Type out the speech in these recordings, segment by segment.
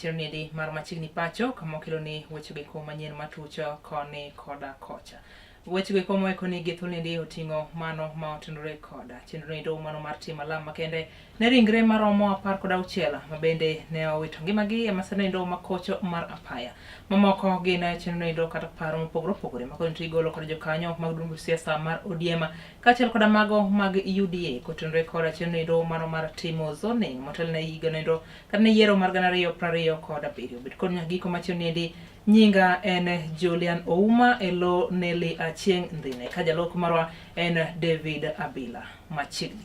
chenro niendi mar Machiegni Pacho kama wakeloni wechego eko manyien matucho koni koda kocha. Wechego eko moekoni gi thuolniendi oting'o mano ma otenore koda chenro endo mano mar timo alam makende ne ringre maromo 16 ma bende ne owito ngimagi e masira endo makocho mar apaya. Mamoko gin chenro endo kata paro mopogore opogore ma koni to igolo kod jokanyo mag duond siasa mar ODM kaachiel koda mago mag UDA kotenore koda chenro endo mano mar timo zoning motelo ne higa endo kata ne yiero mar 2027. Bed kod nyaka giko machien niendi. Nyinga en Julian Ouma e lo Nelly Achieng' Ndhine ka jalok marwa en David Abila machiegni.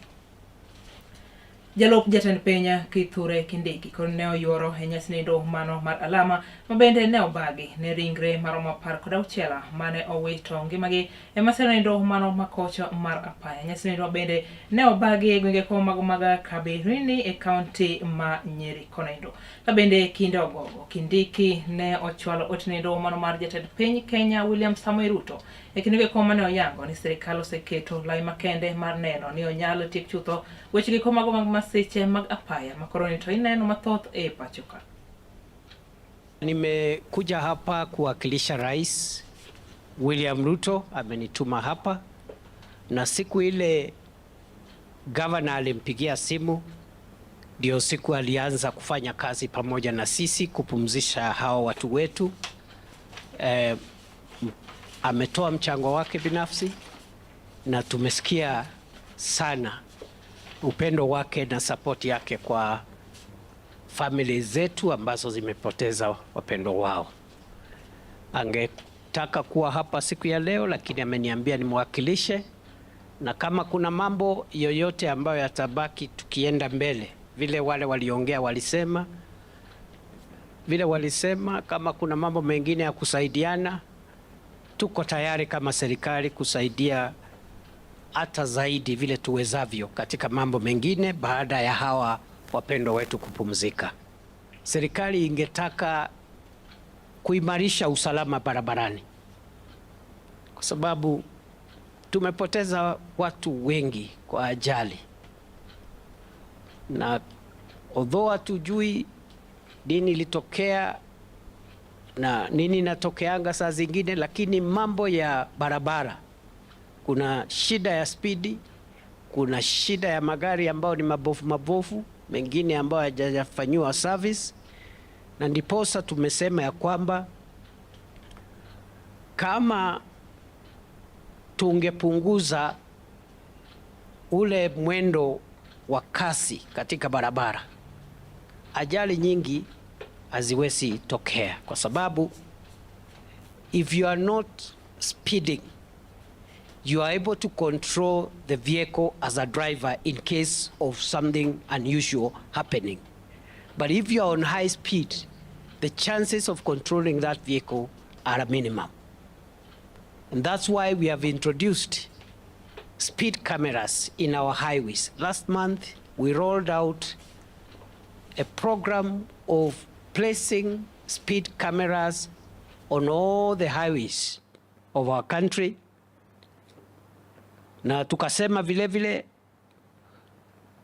Jalup jatend piny Kithure Kindiki koro ne oyuoro e nyasi nindo mano mar alama ma bende ne obagi ne ringre maromo 16 mane owito ngimagi e masira nindo mano makocho mar apaya. Nyasi nindo bende ne obagi e gwenge ko mago mag Kabirini e kaunti ma Nyeri kono. Ka bende kinde ogogo, Kindiki ne ochwalo ote nindo mano mar jatend piny Kenya William Samoei Ruto e kinde go mane oyango ni sirikal oseketo lai makende mar neno ni onyal tiek chutho weche giko mago mag masiche mag apaya ma koro ni to ineno mathoth e pacho ka. Nimekuja hapa kuwakilisha Rais William Ruto, amenituma hapa, na siku ile gavana alimpigia simu, ndio siku alianza kufanya kazi pamoja na sisi kupumzisha hawa watu wetu. Ametoa mchango wake binafsi na tumesikia sana upendo wake na sapoti yake kwa famili zetu ambazo zimepoteza wapendo wao. Angetaka kuwa hapa siku ya leo, lakini ameniambia nimwakilishe, na kama kuna mambo yoyote ambayo yatabaki tukienda mbele, vile wale waliongea walisema, vile walisema, kama kuna mambo mengine ya kusaidiana, tuko tayari kama serikali kusaidia hata zaidi vile tuwezavyo katika mambo mengine baada ya hawa wapendwa wetu kupumzika. Serikali ingetaka kuimarisha usalama barabarani kwa sababu tumepoteza watu wengi kwa ajali, na although hatujui nini ilitokea na nini inatokeanga saa zingine, lakini mambo ya barabara, kuna shida ya spidi, kuna shida ya magari ambayo ni mabofu mabofu, mengine ambayo hayajafanyiwa service, na ndiposa tumesema ya kwamba kama tungepunguza ule mwendo wa kasi katika barabara, ajali nyingi haziwezi tokea, kwa sababu if you are not speeding you are able to control the vehicle as a driver in case of something unusual happening. But if you are on high speed, the chances of controlling that vehicle are a minimum. And that's why we have introduced speed cameras in our highways. Last month, we rolled out a program of placing speed cameras on all the highways of our country, na tukasema vile vile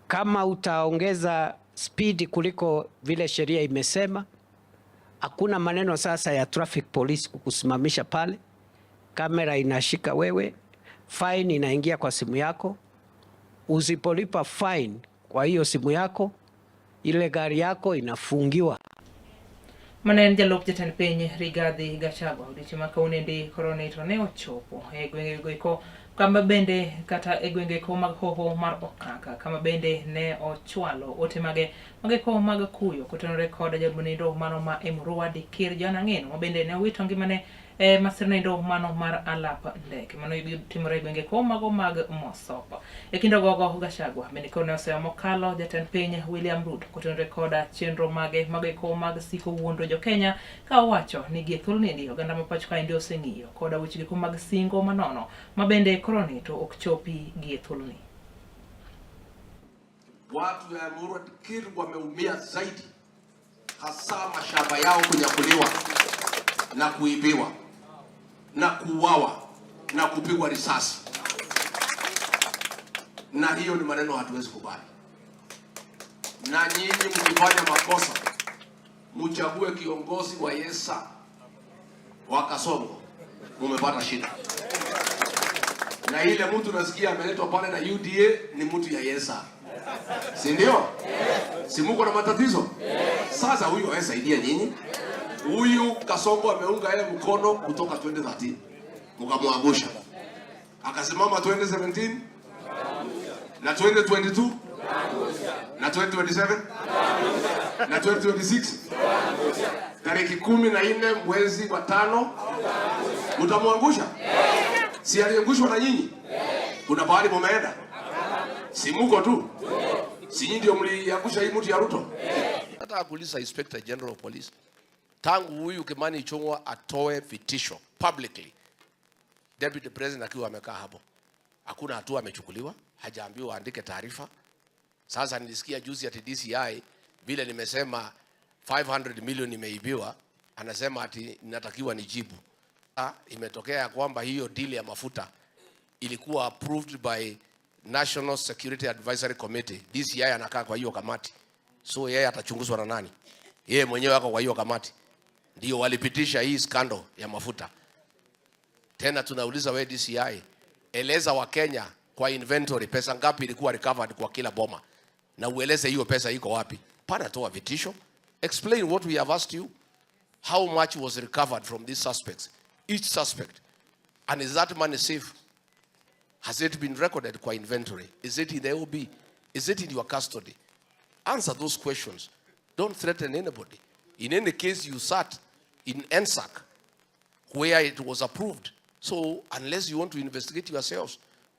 kama utaongeza speed kuliko vile sheria imesema, hakuna maneno sasa ya traffic police kukusimamisha pale. Kamera inashika wewe, fine inaingia kwa simu yako. Usipolipa fine kwa hiyo simu yako, ile gari yako inafungiwa. Mane en jalup jatend piny Rigathi Gachagua odiochieng' ma kawuono koro ni to ne ochopo e gwenge go eko kama bende kata e gwenge eko mag hoho mar Okaka kama bende ne ochwalo ote mage eko mag kuyo kotenore kod jaod mano ma Emurua Dikir John Ang'eno ma bende ne owito ngimane e masira noendo mano mar alap ndeke mano timore e gwenge ko mago mag Mosop. E kind ogogo Gachagua bende koro ne oseyo mokalo jatend piny William Ruto kotenore koda chenro mage mago eko mag siko wuondo jo Kenya ka owacho ni gie thuolo niendi oganda ma pacho kaendi oseng'iyo koda weche eko mag singo manono ma bende koro ni to ok chopi gie thuoloni. Watu ya Emurua Dikirr wameumia zaidi, hasa mashamba yao kunyakuliwa na kuibiwa na kuuawa na kupigwa risasi, na hiyo ni maneno hatuwezi kubali. Na nyinyi mkifanya makosa, Mchague kiongozi wa Yesa wa Kasongo, mumepata shida. Na ile mtu nasikia ameletwa pale na UDA ni mtu ya Yesa, si ndio? Si muko na matatizo? Sasa huyu hawezi nyinyi. Huyu Kasongo ameunga yeye mkono kutoka 2013 mkamwangusha, akasimama 2017 na 2022 na 2027 na 2026 tariki 14 mwezi wa 5 mtamwangusha. Si aliangushwa na nyinyi? Kuna pahali mumeenda? Si muko tu? Si nyinyi ndio mliangusha hii mtu ya Ruto? Nataka kuuliza Inspector General of Police, tangu huyu Kimani Ichung'wah atoe vitisho publicly, Deputy President akiwa amekaa hapo, hakuna hatua amechukuliwa, hajaambiwa aandike taarifa. Sasa nilisikia juzi ati DCI vile nimesema 500 million imeibiwa, anasema ati natakiwa nijibu. Imetokea ya kwamba hiyo deal ya mafuta ilikuwa approved by National Security Advisory Committee. DCI anakaa kwa hiyo kamati, so yeye atachunguzwa na nani? Yeye mwenyewe ako kwa hiyo kamati, ndio walipitisha hii scandal ya mafuta. Tena tunauliza we DCI, eleza Wakenya kwa inventory pesa ngapi ilikuwa recovered kwa kila boma, na ueleze hiyo pesa iko wapi. Pana toa vitisho, explain what we have asked you, how much was recovered from these suspects, each suspect, and is that money safe? Has it been recorded kwa inventory? Is it in the OB? Is it in your custody? Answer those questions. Don't threaten anybody. In any case, you sat in NSAC where it was approved. So unless you want to investigate yourselves,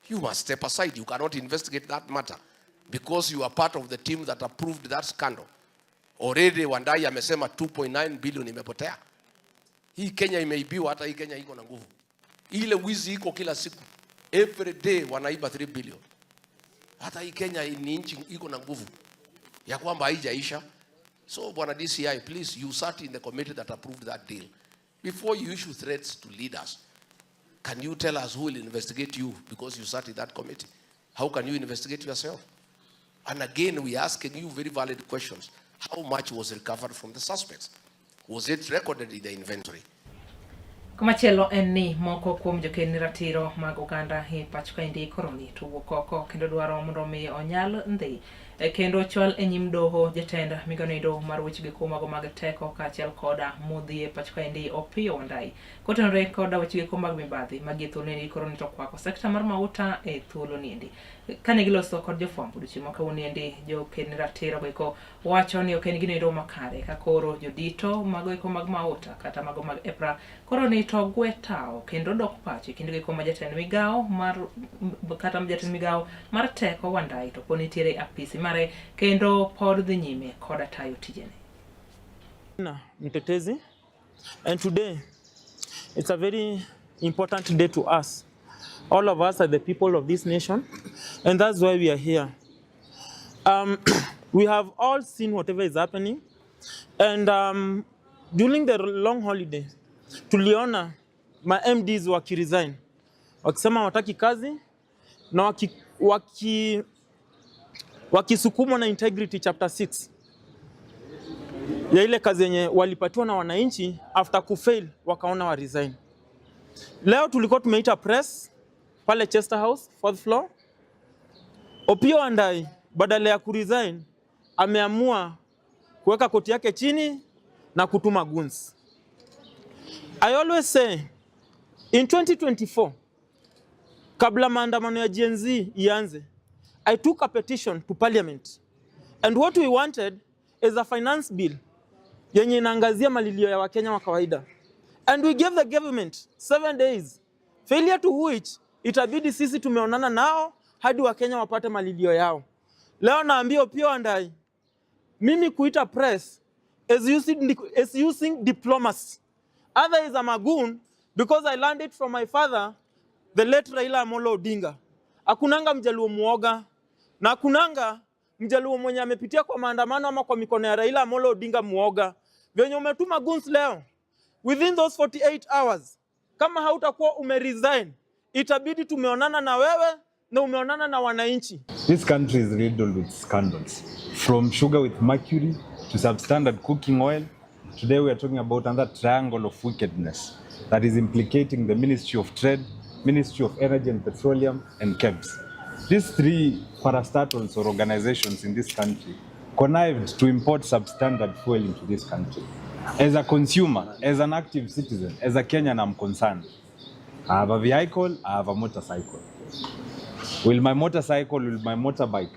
you must step aside. You cannot investigate that matter because you are part of the team that approved that scandal. Already Wandayi amesema 2.9 billion imepotea. Hii Kenya imeibiwa, hata hii Kenya iko na nguvu. Ile wizi iko kila siku. Every day wanaiba 3 billion. Hata hii Kenya ni nchi iko na nguvu ya kwamba haijaisha. So bwana DCI, please, you sat in the committee that approved that deal. Before you issue threats to leaders, can you tell us who will investigate you because you sat in that committee? How can you investigate yourself? And again, we are asking you very valid questions. How much was recovered from the suspects? Was it recorded in the inventory? Komachielo en ni moko kuom joked ni ratiro mag oganda e pacho kaendi koroni to wuok oko kendo dwaro mondo mi onyal ndhi kendo chwal e nyim doho jatend migao mar weche geko mago mag teko kaachiel koda modhi e pacho kaendi Opiyo Wandayi kotenore koda weche geko mag mibadhi magi e thuolo niendi koroni to kwako sekta mar mauta e thuolo niendi. Kane giloso kod jofwambo odiochieng' ma kawuono niendi joked ni ratiro goeko wacho ni ok en gino endo makare ka koro jodito mago eko mag mauta kata mago mag EPRA koro ni to gwe tawo kendo dok pacho e kinde go eko ma jatend migao mar kata jatend migao mar teko Wandayi to pod nitiere e apisi mare kendo pod dhi nyime koda tayo tijene. Mtetezi, and today it's a very important day to us. All of us are the people of this nation, and that's why we are here. We have all seen whatever is happening, and during the long holiday tuliona ma MDs wakiresign wakisema wataki kazi na wakisukumwa na integrity chapter 6 ya ile kazi yenye walipatiwa na wananchi after kufail wakaona wa resign. Leo tulikuwa tumeita press pale Chester House fourth floor. Opiyo Wandayi badala ya kuresign ameamua kuweka koti yake chini na kutuma goons. I always say in 2024 kabla maandamano ya Gen Z ianze, I took a petition to parliament and what we wanted is a finance bill yenye inaangazia malilio ya Wakenya wa kawaida, and we gave the government 7 days, failure to which itabidi sisi tumeonana nao hadi Wakenya wapate malilio yao. Leo naambia Opiyo Wandayi, mimi kuita press is using diplomacy. Other is I'm a goon because I learned it from my father, the late Raila Amolo Odinga. Hakunanga mjaluo muoga na hakunanga mjaluo mwenye amepitia kwa maandamano ama kwa mikono ya Raila Amolo Odinga muoga. Venye umetuma goons leo, within those 48 hours, kama hautakuwa umeresign, itabidi tumeonana na wewe na umeonana na wananchi. This country is riddled with scandals, from sugar with mercury to substandard cooking oil. Today we are talking about another triangle of wickedness that is implicating the Ministry of Trade, Ministry of Energy and Petroleum, and KEBS. These three parastatals or organizations in this country connived to import substandard fuel into this country. As a consumer, as an active citizen, as a Kenyan, I'm concerned. I have a vehicle, I have a motorcycle. Will my motorcycle, will my motorbike,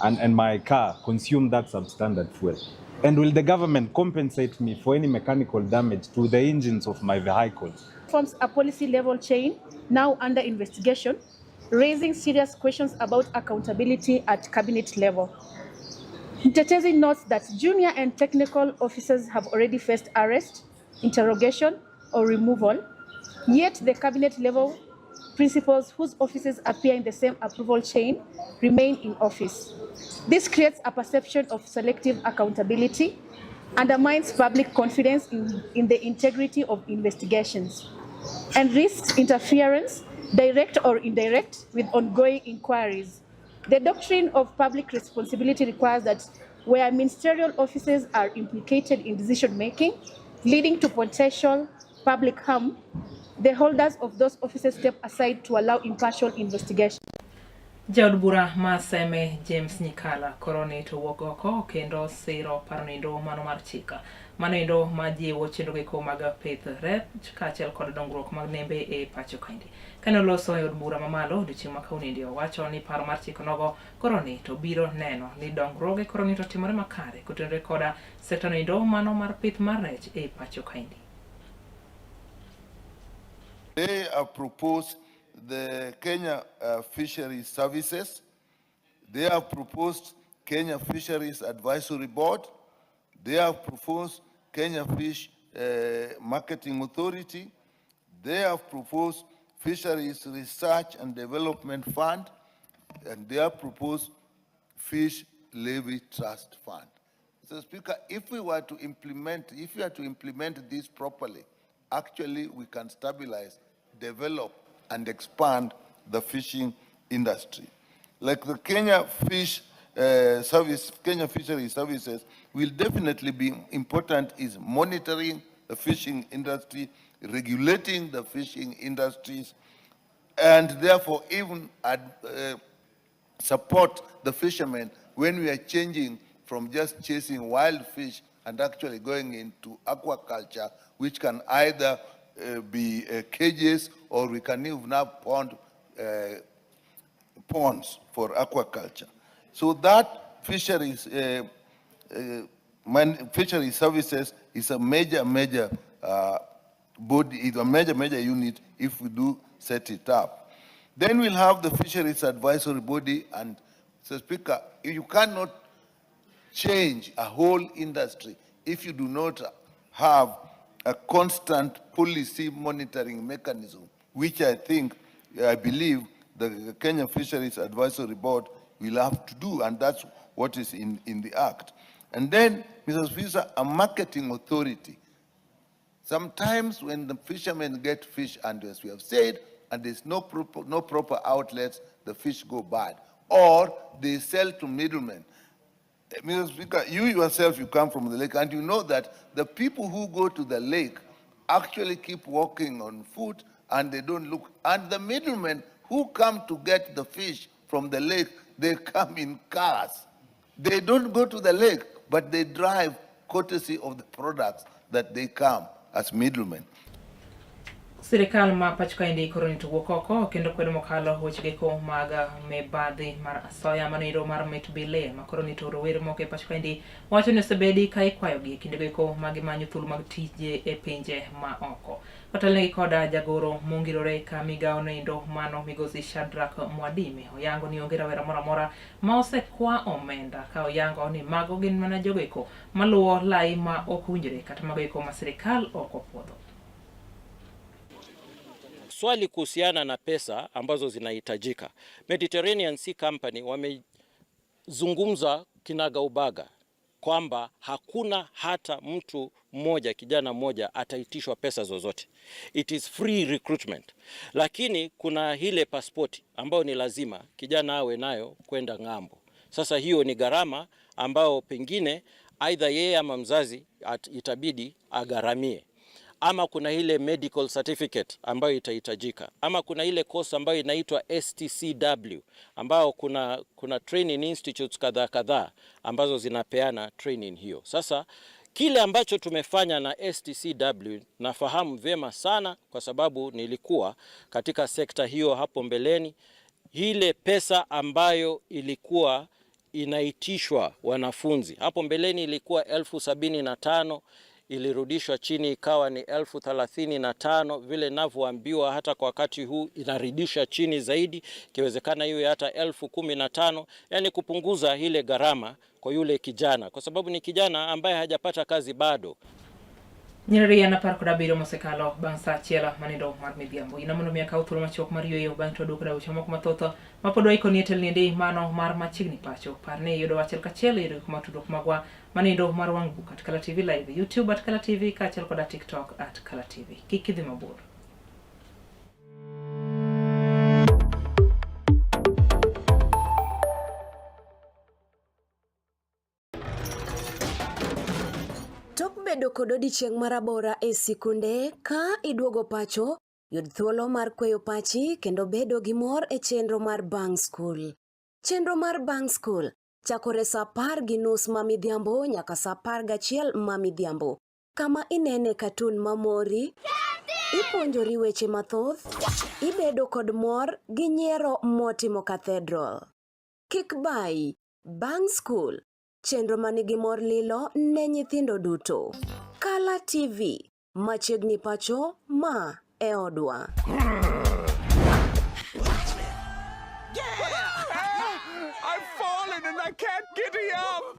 and my car consume that substandard fuel? And will the government compensate me for any mechanical damage to the engines of my vehicles? Forms a policy level chain now under investigation, raising serious questions about accountability at cabinet level. Mtetezi notes that junior and technical officers have already faced arrest, interrogation, or removal, yet the cabinet level principals whose offices appear in the same approval chain remain in office. This creates a perception of selective accountability, undermines public confidence in the integrity of investigations, and risks interference, direct or indirect, with ongoing inquiries. The doctrine of public responsibility requires that where ministerial offices are implicated in decision-making, leading to potential public harm, the holders of those offices step aside to allow impartial investigation. Jaod bura ma Seme James Nyikala koroni to wuok oko kendo siro paro mano mar chik mano endo majiwo chenro geko mag pith rech kaachiel kod dongruok mag nembe e pacho kaendi. Kane oloso e od bura mamalo odiochieng' ma kawuono owacho ni paro mar chik nogo koroni to biro neno ni dongruoge koroni to timore makare kotenore koda sekta no endo mano mar pith mar rech e pacho kaendi. They have proposed the Kenya Fisheries Services. They have proposed Kenya Fisheries Advisory Board. They have proposed Kenya Fish Marketing Authority. They have proposed Fisheries Research and Development Fund, and they have proposed Fish Levy Trust Fund. Mr. Speaker, if we were to implement, if we are to implement this properly, actually we can stabilize, develop, and expand the fishing industry. Like the Kenya Fish Service, Kenya Fisheries Services will definitely be important is monitoring the fishing industry, regulating the fishing industries, and therefore even support the fishermen when we are changing from just chasing wild fish and actually going into aquaculture, which can either be cages, or we can even have ponds for aquaculture. So that fisheries, fishery services is a major, major body, is a major, major unit if we do set it up. Then we'll have the Fisheries Advisory Body, and Mr. Speaker, you cannot change a whole industry if you do not have a constant policy monitoring mechanism, which I believe the Kenya Fisheries Advisory Board will have to do, and that's what is in the Act. And then, Mr. Speaker, a marketing authority. Sometimes when the fishermen get fish, and as we have said, and there's no proper outlets, the fish go bad, or they sell to middlemen. Mr. Speaker, you yourself, you come from the lake, and you know that the people who go to the lake actually keep walking on foot, and they don't look. And the middlemen who come to get the fish from the lake, they come in cars. They don't go to the lake, but they drive courtesy of the products that they come as middlemen. Sirikal ma pacho kaendi koro ni to wuok oko kendo kwedo mokalo weche geko mag mibadhi mar asoya mano mar mit bile ma koro ni to rowere moko e pacho kaendi wacho ni osebedi ka ikwayogi e kinde geko ma gimanyo thuolo mag tije e pinje ma oko. Otelnegi koda jagoro mongirore ka migawo noendo mano migosi Shadrack Mwadime oyango ni onge rawera moro amora ma osekwa omenda ka oyango ni mago gin mana jogo eko maluwo lai ma ok owinjore kata mago eko ma sirikal ok opuodho. Swali kuhusiana na pesa ambazo zinahitajika, Mediterranean Sea Company wamezungumza kinaga ubaga kwamba hakuna hata mtu mmoja, kijana mmoja ataitishwa pesa zozote. It is free recruitment. Lakini kuna ile pasipoti ambayo ni lazima kijana awe nayo kwenda ng'ambo. Sasa hiyo ni gharama ambayo pengine Aidha yeye ama mzazi itabidi agharamie, ama kuna ile medical certificate ambayo itahitajika, ama kuna ile course ambayo inaitwa STCW ambayo kuna training institutes kadhaa kadhaa ambazo zinapeana training hiyo. Sasa kile ambacho tumefanya na STCW nafahamu vyema sana kwa sababu nilikuwa katika sekta hiyo hapo mbeleni. Ile pesa ambayo ilikuwa inaitishwa wanafunzi hapo mbeleni ilikuwa 75,000, ilirudishwa chini ikawa ni 35,000. Vile ninavyoambiwa hata kwa wakati huu inarudisha chini zaidi, ikiwezekana iwe hata 15,000, yani kupunguza ile gharama kwa yule kijana, kwa sababu ni kijana ambaye hajapata kazi bado. Nyiriri en 17 mosekalo bang' saa 1 manindo mar midhiambo. In mondo mi akaw thuolo machuok mar yueyo bang' to duoko weche moko mathoth mapod waikoni e telniendi mano mar Machiegni Pacho. Par ni yudo achiel kachiel e yore mag tudruok magwa manindo mar wang' buk at Kala TV Live, YouTube at Kala TV kaachiel koda TikTok at Kala TV. Kik idhi mabor. Tok bedo kod odiechieng' marabora e sikunde, ka iduogo pacho, yud thuolo mar kweyo pachi kendo bedo gi mor e chenro mar Bang' School. Chenro mar Bang' School chakore saa 10:30 ma midhiambo nyaka saa 11 ma midhiambo, kama inene katun mamori, ipuonjori weche mathoth, ibedo kod mor gi nyiero motimo cathedral. Kik bayi, Bang' School, chenro manigi mor lilo ne nyithindo duto. Kala TV, machiegni pacho, ma e odwa. I've fallen and I can't get up.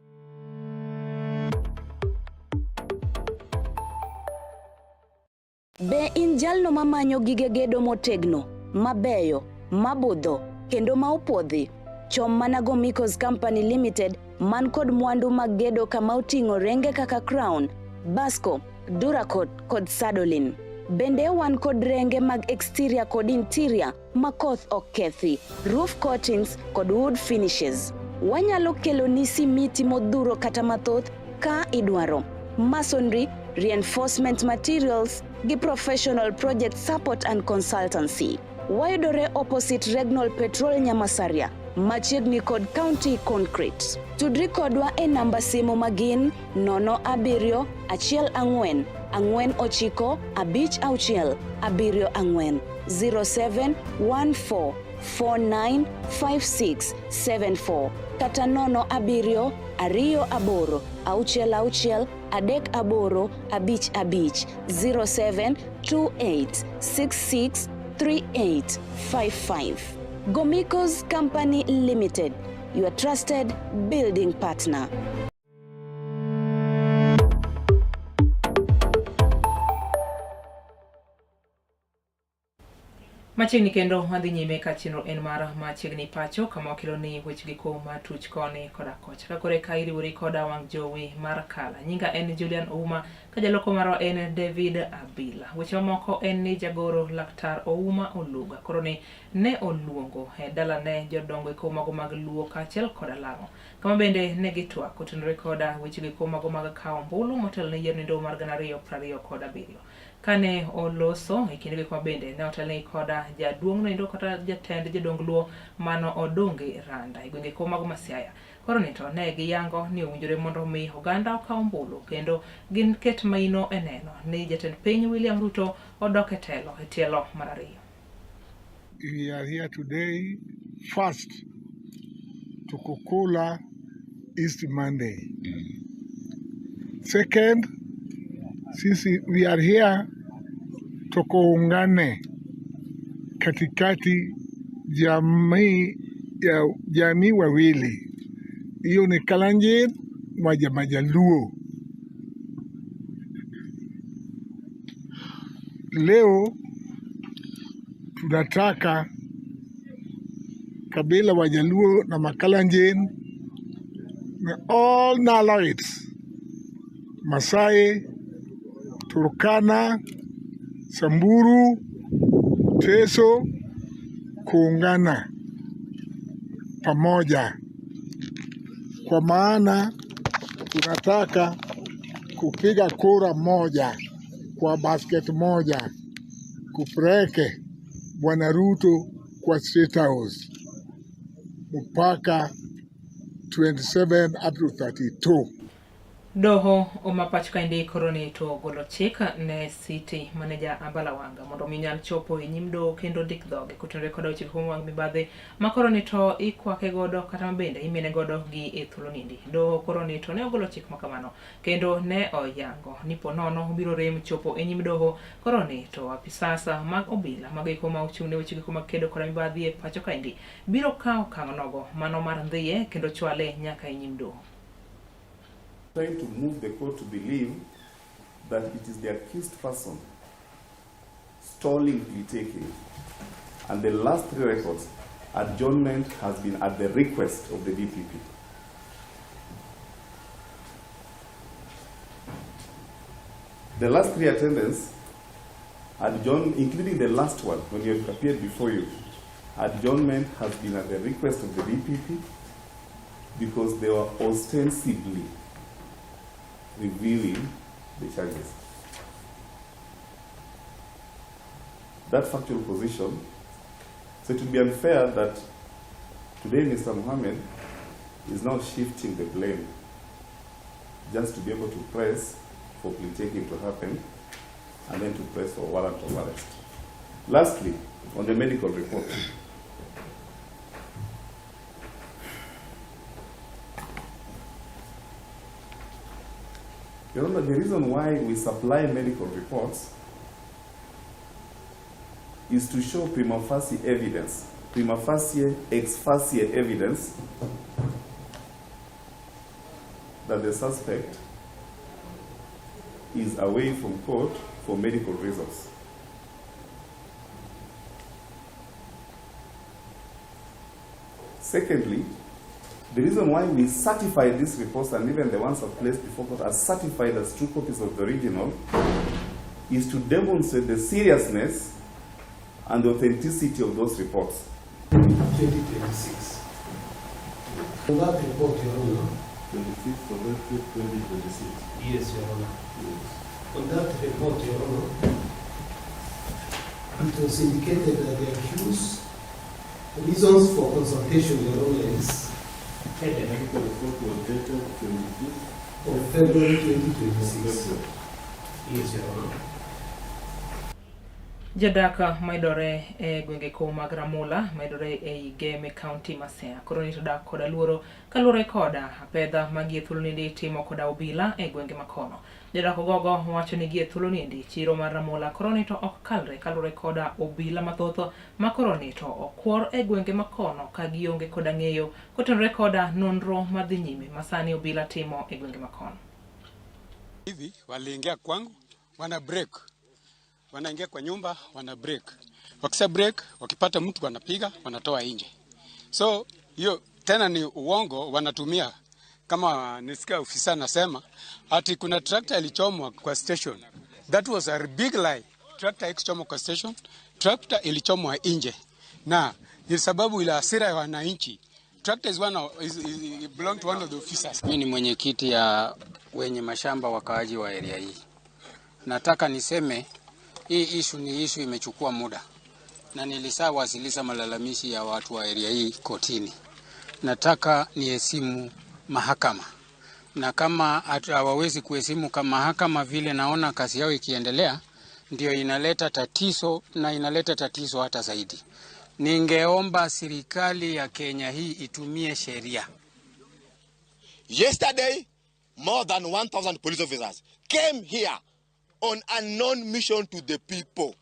Be in jalno mamanyo gige gedo motegno, mabeyo, mabudho, kendo ma opuodhi? Chom mana Gomicos Company Limited man kod mwandu mag gedo kama oting'o renge kaka Crown, Basco, Duracot kod Sadolin. Bende wan kod renge mag exterior kod interior ma koth ok kethi, roof coatings kod wood finishes. Wanyalo keloni simiti modhuro kata mathoth ka idwaro. Masonry, reinforcement materials gi professional project support and consultancy. Wayudore opposite Regnol Petrol Nyamasaria, machiegni kod County Concrete. Tudri kodwa e namba simu magin 07 14 49 56 74 0714 495674 kata 07 28 66 38 55 0728 66 3855. Gomicos Company Limited, your trusted building partner. Machiegni kendo wadhi nyime ka chenro en mar Machiegni Pacho, kama wakelo ni weche giko matuch koni koda kocha. Ka kore ka iriwori koda wang' jowi mar Kala. Nyinga en Julian Ouma, ka jaloko marwa en David Abila. Weche mamoko en ni jagoro Laktar Ouma Oluga koro ni ne oluongo e dalane jodongo eko mago mag Luo kaachiel koda Lang'o, kama bende ne gitwak otenore koda weche giko mago mag kawo ombulu motelo ne yiero nindo mar 2027. Kane oloso e kinde gik bende ne otelnegi koda jaduong' noendo kata jatend jodong Luo mano Odonge Randa e gwenge ko mago ma Siaya. Koro ni to ne giyango ni owinjore mondo mi oganda okaw ombulu kendo gin ket maino e neno ni jatend piny William Ruto odok e telo e tielo mar ariyo. We are here today first to Kukula East Monday. Second, since we are here tukuungane katikati jamii ya jamii wawili, hiyo ni Kalenjin na Majaluo. Leo tunataka kabila Wajaluo na Makalenjin na all Naloids, Masai, Turkana, Samburu, Teso kuungana pamoja, kwa maana Tunataka kupiga kura moja kwa basket moja kupeleke Bwana Ruto kwa State House mpaka 27 up to 32. Doho ma pacho kaendi koro ni to golo chik ne City Manager Abala Wanga mondo mi nyal chopo e nyim doho kendo ndik dhoge kotenore koda weche kuom wang' mibadhi ma koro ni to ikwake godo kata mabende imine godo gi e thuolo niendi. Doho koro ni to ne ogolo chik ma kamano kendo ne oyango ni po nono obiro rem chopo e nyim doho koro ni to apisasa mag obila mago eko ma ochung' ne weche go mag kedo koda mibadhi e pacho kaendi biro kawo okang' nogo mano mar ndhiye kendo chwale nyaka e nyim doho. Trying to move the court to believe that it is the accused person stalling plea taking, and the last three records, adjournment has been at the request of the DPP. The last three attendance, adjourn, including the last one, when you appeared before you, adjournment has been at the request of the DPP because they were ostensibly reviewing the charges. That factual position, so it would be unfair that today Mr. Mohammed is now shifting the blame just to be able to press for plea taking to happen and then to press for warrant of arrest. Lastly, on the medical report. Your Honor, the reason why we supply medical reports is to show prima facie evidence, prima facie, ex facie evidence that the suspect is away from court for medical reasons. Secondly, the reason why we certify these reports and even the ones I've placed before court are certified as true copies of the original is to demonstrate the seriousness and the authenticity of those reports. 2026. On that report, Your Honor. 26th of April 2026. Yes, Your Honor. Yes. On that report, Your Honor, it was indicated that the accused reasons for consultation, Your Honor, is The medical report was dated 25th of February 2026. Yes, Your Honor. Jadak mayudore e gwenge ko mag Ramula mayudore ei Geme County ma Siaya koro ni to dak koda luoro kaluwore koda apedha ma gie thuolo niendi timo koda obila e gwenge makono. Jodak gogo wacho ni gie thuolo niendi chiro mar Ramula koro ni to ok kalre kaluwore koda obila mathoth ma koro ni to okwor e gwenge makono ka gionge koda ng'eyo kotenore koda nonro madhi nyime ma sani obila timo e gwenge makono. Hivi waliingia kwangu wana break, wanaingia kwa nyumba wana break, wakisha break wakipata mtu wanapiga wanatoa nje. So hiyo tena ni uongo wanatumia. Kama nisikia ofisa anasema ati kuna tractor ilichomwa kwa station. That was a big lie. Tractor haikuchomwa kwa station, tractor ilichomwa nje, na ni sababu ile hasira ya wananchi. Tractor is one of, is belong to one of the officers. Mimi ni mwenyekiti ya wenye mashamba wakaaji wa area hii. Nataka niseme hii issue ni issue imechukua muda, na nilishawasilisha malalamishi ya watu wa area hii kotini. Nataka niheshimu mahakama, na kama hawawezi kuheshimu kama mahakama vile naona kazi yao ikiendelea, ndio inaleta tatizo na inaleta tatizo hata zaidi. Ningeomba serikali ya Kenya hii itumie sheria. Yesterday, more than 1,000 police officers came here on unknown mission to the people.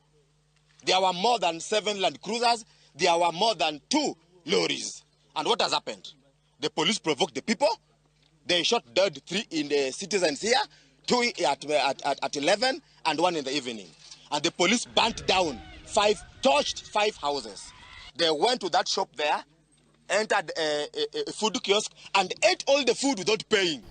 There were more than 7 Land Cruisers. There were more than 2 lorries. And what has happened? The police provoked the people. They shot dead 3 in the citizens here, 2 at 11 and 1 in the evening. And the police burnt down 5, torched 5 houses. They went to that shop there, entered a food kiosk and ate all the food without paying.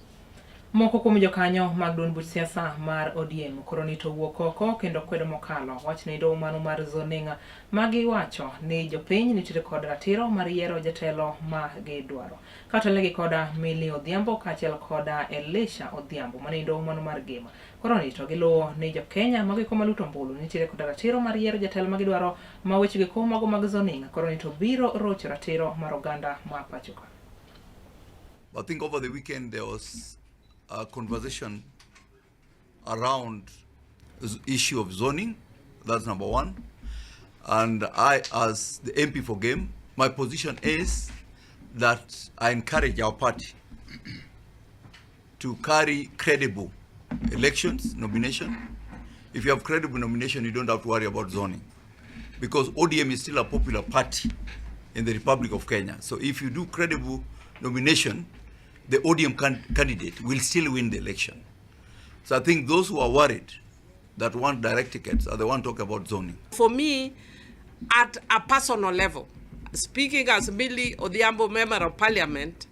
Moko kuom jokanyo mag duond buch siasa mar ODM koro ni to wuok oko kendo kwedo mokalo wach ni doho mano mar zoning ma giwacho ni jopiny nitiere kod ratiro mar yiero jatelo ma gidwaro. Katelnegi koda Milly Odhiambo kaachiel koda Elisha Odhiambo mane doho mano mar Gema. Koro ni to giluwo ni jokenya mago eko maluto ombulu nitiere koda ratiro mar yiero jatelo ma gidwaro ma wechego eko mago mag zoning koro ni to biro rocho ratiro mar oganda ma pacho ka. I think over the weekend there was a conversation around issue of zoning. That's number one. And I, as the MP for Game, my position is that I encourage our party to carry credible elections, nomination. If you have credible nomination, you don't have to worry about zoning, because ODM is still a popular party in the Republic of Kenya. So if you do credible nomination, the ODM candidate will still win the election. So I think those who are worried that want direct tickets are the one talking about zoning. For me, at a personal level, speaking as Millie Odhiambo, Member of Parliament,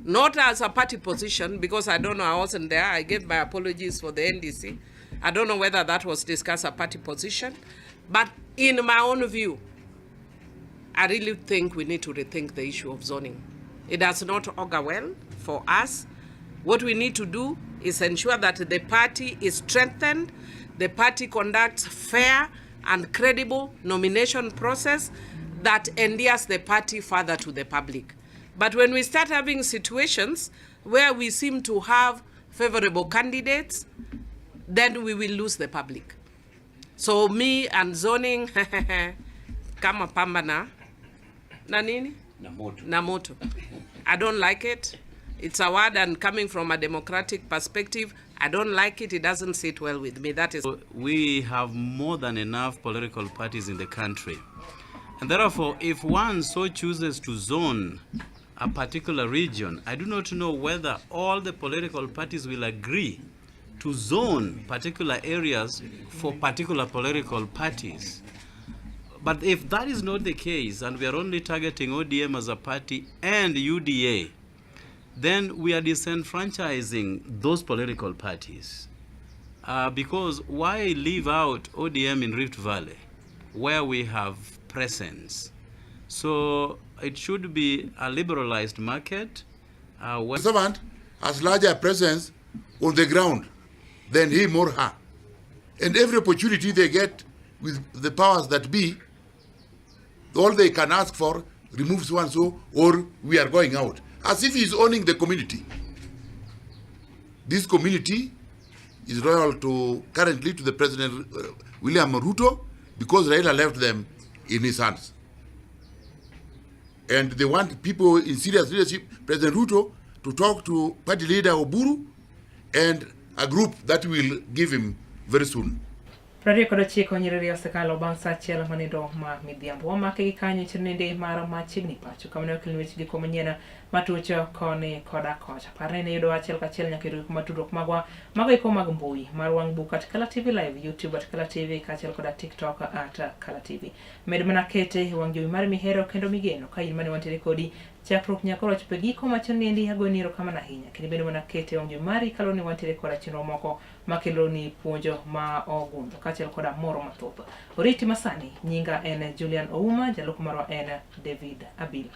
not as a party position, because I don't know, I wasn't there. I gave my apologies for the NDC. I don't know whether that was discussed a party position, but in my own view, I really think we need to rethink the issue of zoning. It does not augur well for us. What we need to do is ensure that the party is strengthened, the party conducts fair and credible nomination process that endears the party further to the public. But when we start having situations where we seem to have favorable candidates, then we will lose the public. So me and zoning kama pamba na nini? Na moto. Na moto. I don't like it. It's a word, and coming from a democratic perspective, I don't like it. It doesn't sit well with me. That is. We have more than enough political parties in the country. And therefore, if one so chooses to zone a particular region, I do not know whether all the political parties will agree to zone particular areas for particular political parties. But if that is not the case, and we are only targeting ODM as a party and UDA, then we are disenfranchising those political parties. Because why leave out ODM in Rift Valley, where we have presence? So it should be a liberalized market. Where servant has larger presence on the ground than him or her. And every opportunity they get with the powers that be, all they can ask for, remove so and so, or we are going out. As if he's owning the community. This community is loyal to currently to the President William Ruto, because Raila left them in his hands. And they want people in serious leadership, President Ruto, to talk to party leader Oburu and a group that will give him very soon. 29 nyiriri osekalo bang' sa achiel manindo ma midhiambo. Wamake gi kanyo chenro mar machiegni pacho kama ne okelni weche gi manyien matucho koni koda kocha. Parne ni yudo achiel kachiel nyaka e kuma tudruok magwa mago eko mag mbui mar wang' buk at Kala TV Live, YouTube at Kala TV kaachiel koda TikTok at Kala TV. Med mana kete e wang' jowi mar mihero kendo migeno ka in mane wantiere kodi chakruok nyaka koro chopo e giko machon niendi agoni erokamano ahinya. Kendo bende mana kete e wang' jowi mari kaluwore ni wantiere koda chenro moko makelo ni puonjo ma ogundho kaachiel koda moro mathoth. Oriti masani, nyinga en Julian Ouma, jalup marwa en David Abila.